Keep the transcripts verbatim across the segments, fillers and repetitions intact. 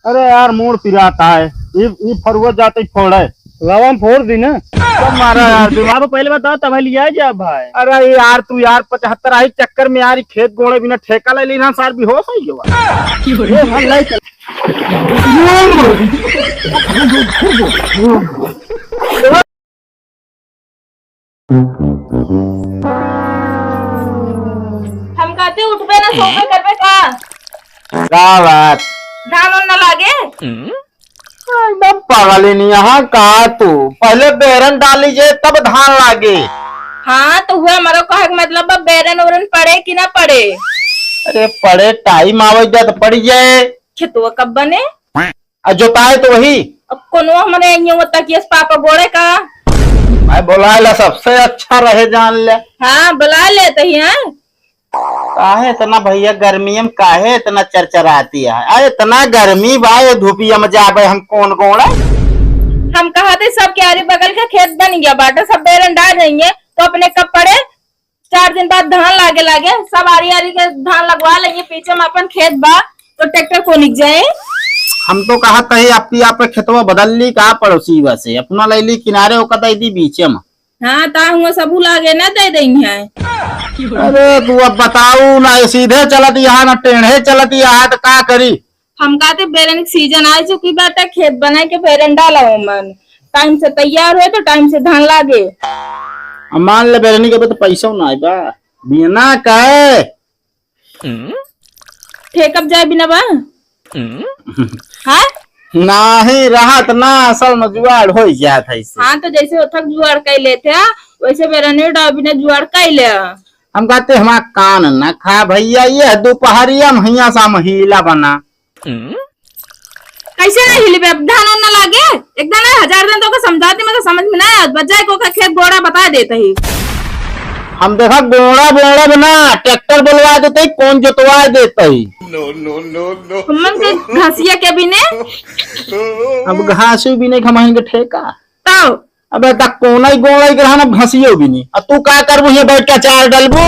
अरे यार, मूड़ पिरात है। ई, ई फरुआ जाते ही फोड़े। लावा, हम फोड़ दी ना। सब मारा यार, दिमाग पहले बताओ, तब लिया जा भाई। अरे यार, तू यार, पचहत्तर आई चक्कर में यार, ई खेत गोड़े बिना ठेका ले लेना, सार बेहोश हो गया। हम कहते उठबे ना, सोबे करबे का? का बात? धान उन न लागे? एकदम पागल ही नहीं यहाँ का तू। पहले बेरन डाली जे तब धान लागे। हाँ, तो हुआ हमारो कहे के मतलब बा, बेरन ओरन पड़े कि ना पड़े? अरे पड़े, टाइम आवे जा तो पड़ जाए। खेतवा कब बने? आ जोताए तो वही। अब कोनो हमरे यहाँ होता कि इस पापा गोड़े का। मैं बोला ला सबसे अच्छा रहे जान ले। हाँ, बुला लेते ही हैं। काहे इतना भैया गर्मी में काहे इतना चरचराती है? अरे इतना गर्मी बा, ये धूपिया में जाबे हम कौन गोड़े? हम कहा थे सब क्यारी बगल का खेत बन गया बाटे, सब बेरन डाल रही है, तो अपने कब पड़े? चार दिन बाद धान लागे लागे, सब आरी आरी के धान लगवा लेंगे, पीछे में अपन खेत बा, तो ट्रैक्टर को निक जाए। हम तो कहा थे आपकी आप खेतवा बदल ली का पड़ोसी वैसे, अपना ले ली किनारे, ओका दे दी बीचे में। हाँ, ता हुआ सबू लागे ना दे देंगे हैं। अरे तू अब बताऊ ना, ये सीधे चलत यहाँ ना टेढ़े चलत यहाँ, तो का करी? हम कहते बेरन के सीजन आ चुकी बाटे, खेत बनाए के बेरन डाला मन, टाइम से तैयार होए तो टाइम से धान लागे। अब मान ले बेरनी के तो पैसा ना आए बा, बिना कहे। ठेकब जाए बिना बा? हाँ? नाही रहत ना, असल में जुआड़ हो जात है इसे। हाँ, तो जैसे ओथक जुआड़ कर लेते हैं, वैसे बेरनी डाल बिना जुआड़ कर ले। हम कहते हमारा कान न खा भैया, ये दोपहरिया में हियाँ सा महिला बना। कैसे नहीं हिली बे? अब धान उन ना लागे? एक दाना हजार दिन तो ओके समझाती, मगर समझ में ना आवत। बजाय को का खेत गोड़ा बता देता ही। हम देखा गोड़ा बोड़ा बना, ट्रैक्टर बुलवा देते ही, कौन जोतवा देते ही। हमन के घसिया के बिने। अब घासू बिने के हमन के ठेका। तो अबे तक कोना ही गोड़ा ही के रहना, घसियो बिनी। आ तू का करबू, ये बैठ के अचार डलबू?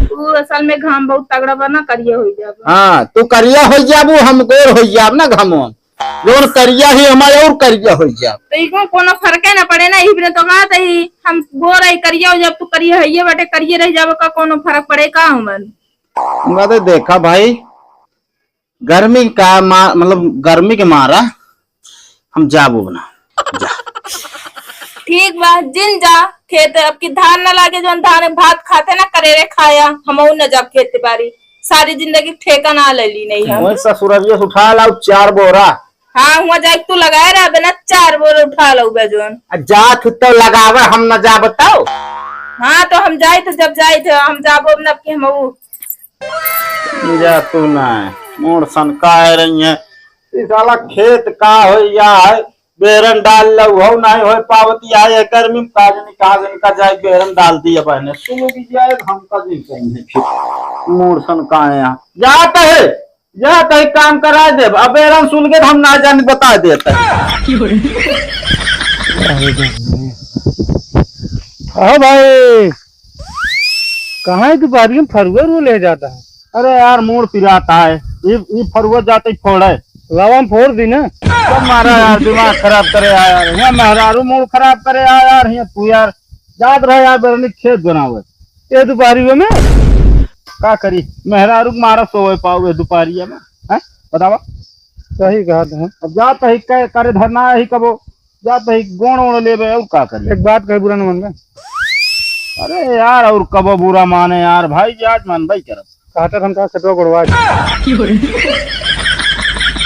तू असल में घाम बहुत तगड़ा बा ना, करिया हो जाबू। हाँ, तू करिया हो जाबू, हम गोर हो जाब ना घामों। जोन करिया ही हमारे और करिया हो जाब। तो इको कोनो फर्क है ना पड़े ना, इही बिना तो कहा था ही, हम गोर है करिया हो जाब, तू करिया है ये बाटे, करिया रह जाबो का, कोनो फर्क पड़े का हमन? हम कहते देखा भाई, गर्मी का मा-, मतलब गर्मी के मारा हम जाबो ना। जा। ठीक बा, जिन जा खेत, अब की धान ना लागे, जौन धान भात खाते ना, करेरे खाया, हमहू न जाब खेत बारी। सारी जिंदगी ठेका ना ले ली नहीं हम। वही ससुररिया से उठा लाओ चार बोरा। हाँ, हुआ जाए तू लगाए रह बे ना, चार बोरा उठा लो बे जौन। आ जा तू तो लगावे, हम न जाब तो। हाँ, तो हम जाए तो जब जाए थे, हम जाबो अब न कि हमहू। जा तू ना, मोर सन का है रही है। ई साला खेत का हो या है, बेरन डाल लउ हो, नहीं हो पावत या है, गर्मी में का जनी कहाँ जनी का जाए, बेरन डाल दिया बहने। सुनो भी जाए, हम का दिन कहीं है फिर। मोर सन का है यहाँ। जात है, जात है, काम करा देब। अब बेरन सुन के हम ना जाने बता देते हैं। हाँ भाई, कहाँ है दोपहरी में फरुआ रो ले जाता है? अरे यार, मूड़ पिराता है, ई, ई फरुआ जाते ही फोड़े। लावा, हम फोड़ दी ना। सब मारा यार, दिमाग खराब करे आ यार, यहाँ मेहरारू मूड़ खराब करे आ यार, यहाँ तू यार जात रहे यार, बेरनी खेत बनावे। ये दोपहरी में का करी, मेहरारू के मारा सोवे पावे दोपहरिया में, हैं? बतावा। सही कहा था। अब जात ही क-, करे धरना ही कबो, जात ही गोड़ ओड़ लेबे और का करी। एक बात कहे, बुरा न मानबे। अरे यार, और कबो बुरा माने यार, भाई, आज मानबे ही करब। कहते हम का खेतवा गोड़वा दे।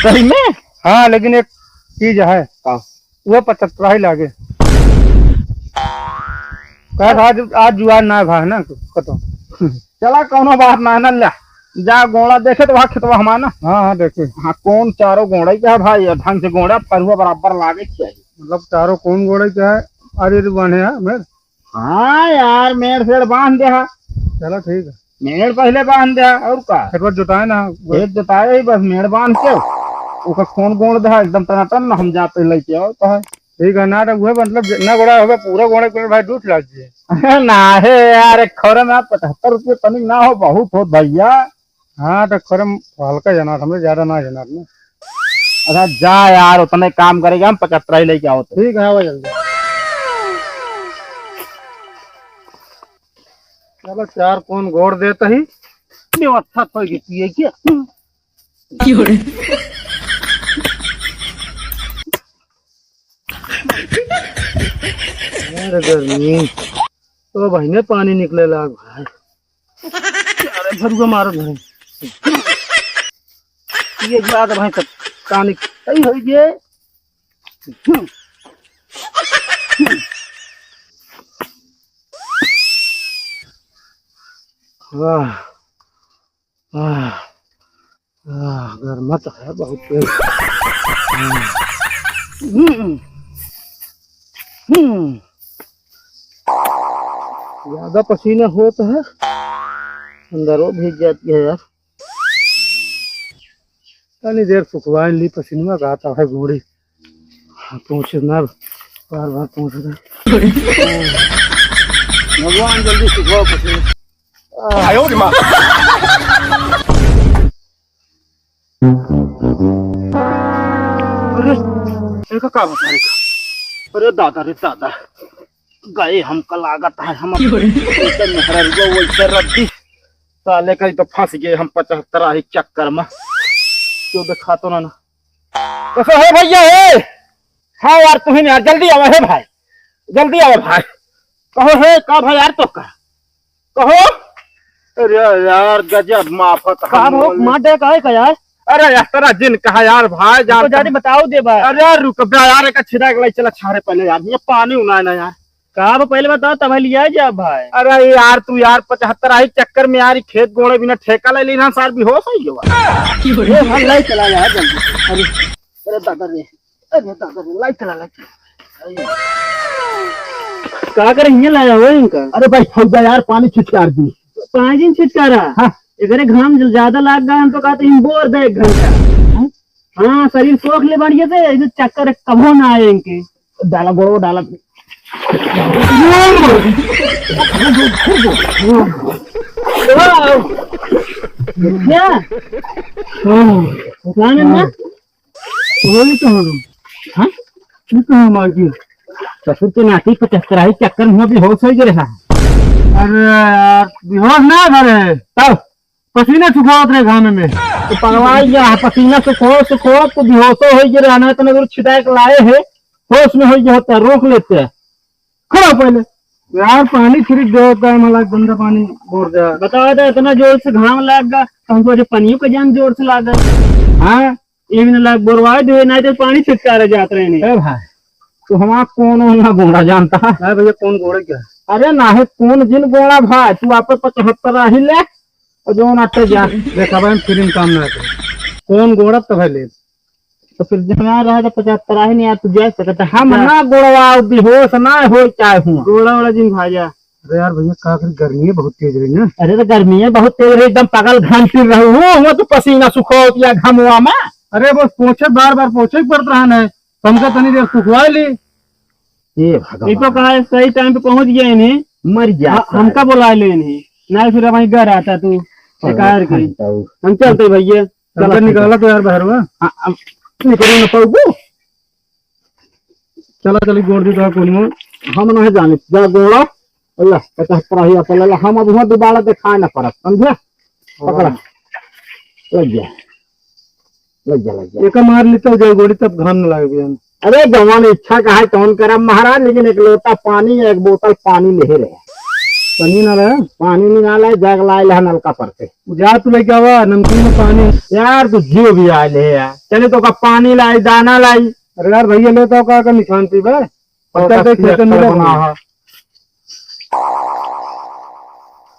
सही में? हाँ, लेकिन एक चीज है। का? वो पचहत्तर ही लागे। कहे आज, आज जुआर ना भा है ना, कतो। चला, कौनो बात ना है ना, ले। जा गोड़ा देखे तो वहाँ खेतवा हमार ना। हाँ, हाँ, देखे। हाँ, कौन चारों गोड़ा ही का है भाई, और ढंग से गोड़ा फरुआ बराबर लागे चाहिए। मतलब चारों कौन गोड़ा ही का है? अरे, अरे, बने है, मेर। हाँ यार, मेड़ सेड़ बांध दे हा। चलो ठीक है। मेड़ पहले बांध दे हा, और का? खेतवा जोताए ना। खेत जोताए ही बस, मेड़ बांध के ओकर खोन गोड़ दे हा, एकदम टनाटन, हम जाते लेके आओ तो है। ठीक है, ना तो हुए मतलब ज-, ना गोड़ा होगा, पूरा गोड़ा के भाई दूध लाग जाए। ना है यार, एक खोरे में आप पचहत्तर रुपये तनिक ना हो, बहुत हो भैया। हाँ, तो खोरे में हल्का जनात, हमरे ज्यादा ना जनात ना। अच्छा जा यार, उतने काम करेगा, हम पचहत्तर ही लेके आओ तो। ठीक है, आवा जल्दी। चलो, चार कौन गोड़ देता ही। व्यवस्था तो ये किए क्या? अरे गर्मी, तो बहिने पानी निकले लाग भाई। अरे भरुआ मारो भाई। ये बात भाई सब पानी सही हो गए। वाह। आह, आह, गर्मा तो है बहुत तेज। हम्म। हम्म। ज्यादा पसीना होत है, अंदरो भीग जाती है यार। तनी देर सुखवाए ली, पसीनवा का आता है गोड़ी। हाँ, पहुँचे ना, बार बार पहुँच रहे। भगवान जल्दी सुखवाओ पसीना। आयो रे माँ। अरे, इनका का बता रहे? अरे दादा रे दादा, गए हमका लागत है, हम क्यों रे? वैसे मेहररुआ वैसे रख दी। साले कहीं तो फंस गए हम पचहत्तर आही चक्कर में। क्यों देखा तो ना, ना। कैसे है भैया, है? हाँ यार, तू ही नहीं यार, जल्दी आवा है भाई, जल्दी आवा भाई। कहो है, का भाई यार, तो का? कहो। अरे यार, गजब माफत का हम हो, बोले। मार दे का है का यार? अरे यार, तेरा जिन कहा यार भाई, जान तो जाने बताओ दे भाई। अरे यार, रुक बे यार, एक छिदा के लाई चला छाड़े पहले यार, ये पानी उनाए ना यार। का बा, पहले बताओ, तब लिया जा भाई। अरे यार, तू यार, पचहत्तर आही चक्कर में यार, खेत गोड़े बिना ठेका ले ली ना, सार बेहोश हो गया। ये भाई, लाई चला यार जल्दी। अरे, अरे दादा रे, अरे दादा रे, लाई चला, लाई चला। का करे हियां लाया हो इनका? अरे भाई, फौजा यार, पानी छिटकार दी। पानी छिटकारा? हाँ। एकरे घाम ज्यादा लाग गया, हम तो कहते हैं, बोर दे एक घंटा। हाँ? हाँ, शरीर सोख ले बढ़िया से, ऐसे चक्कर कभो ना आए इनके। डाला गोड़ो, डाला। क्या? हाँ, उठा ना। वही तो हूँ। हाँ? ये तो हूँ, मार दिया। ससुर के नाती पचहत्तर आही चक्कर में बेहोश हो गए रहा। अरे यार, बेहोश ना भरे। तब? पसीना सुखावत रहे घामे में। तो पगला गया है, पसीना सुखो, सुखो, तो बेहोशो हो गए रहा, ना इतना दूर छिदा के लाए है, होश में हो गया होता, रोक लेते हैं। खड़ा हो पहले। यार, पानी छिड़क दे होता है, मला गंदा पानी बोर दे। बताओ तो, इतना जोर से घाम लाग गया, हमको जो पानियों का जान जोर से लाग गया। हाँ? ये भी ना लाग, बोरवाए दे, ना तो पानी छिटकारे जात रहे नहीं। ए भाई, तू हमारा कौन ना गोड़ा जानता है? हाँ भैया, कौन गोड़ा क्या? अरे ना है, कौन जिन गोड़ा भाई, तू आप पचहत्तर आही ले, और जो ना तो जा। देखा भाई, हम फ्री में काम ना करे। कौन गोड़ा तो भाई ले। तो फिर जहाँ रहा तो पचहत्तर आही नहीं, आप तो जा सकते। हम जा। ना गोड़वा, बेहोश ना हो चाहे हुआ। गोड़ा वाला जिन भाई जा। अरे यार भैया, का करी, गर्मी है बहुत तेज रही ना। अरे तो गर्मी है बहुत तेज रही, एकदम पागल घाम फिर रहे हो, हुआ तो पसीना सुखो या घमवा में। अरे बस पोछे, बार बार पोछे ही पड़त रहा है, तो हमका तनी देर सुखवा ली। ये भगवान। ये तो कहा है, सही टाइम पे पहुंच गया इन्हें। मर गया ह-, साला। हमका बुला ले इन्हें, नहीं फिर हमारे घर आता तू। अरे बेकार की। हम चलते भैया। चला, निकाला तो यार बाहर हुआ। हाँ, अब निकल ना पाऊबो। चला चली गोड़ दी तो कोनो। हम ना जाने, जा गोड़ा। अल्लाह, पचास पर ही अपन ले, हम अब हुआ दोबारा दिखाए ना पड़त, समझे? पकड़ा। लग गया, लग गया, लग गया। एका मार ली तो जाए गोड़ी, तब घाम न लागे बिहान। अरे जवान इच्छा का है, कौन करम महाराज, लेकिन एक लोटा पानी या एक बोतल पानी नहीं रहे। पानी ना रहे? पानी नहीं ना लाए, जाग लाए ले नलका पर से। जा तू लेके आवा, नमकीन पानी। यार, तू जीव भी आए ले यार। चले तो का पानी लाई, दाना लाई। अरे यार, भैया ले तो का, का निशान पीबे? पत्ता तो के खेत में पियक्कड़ बना है।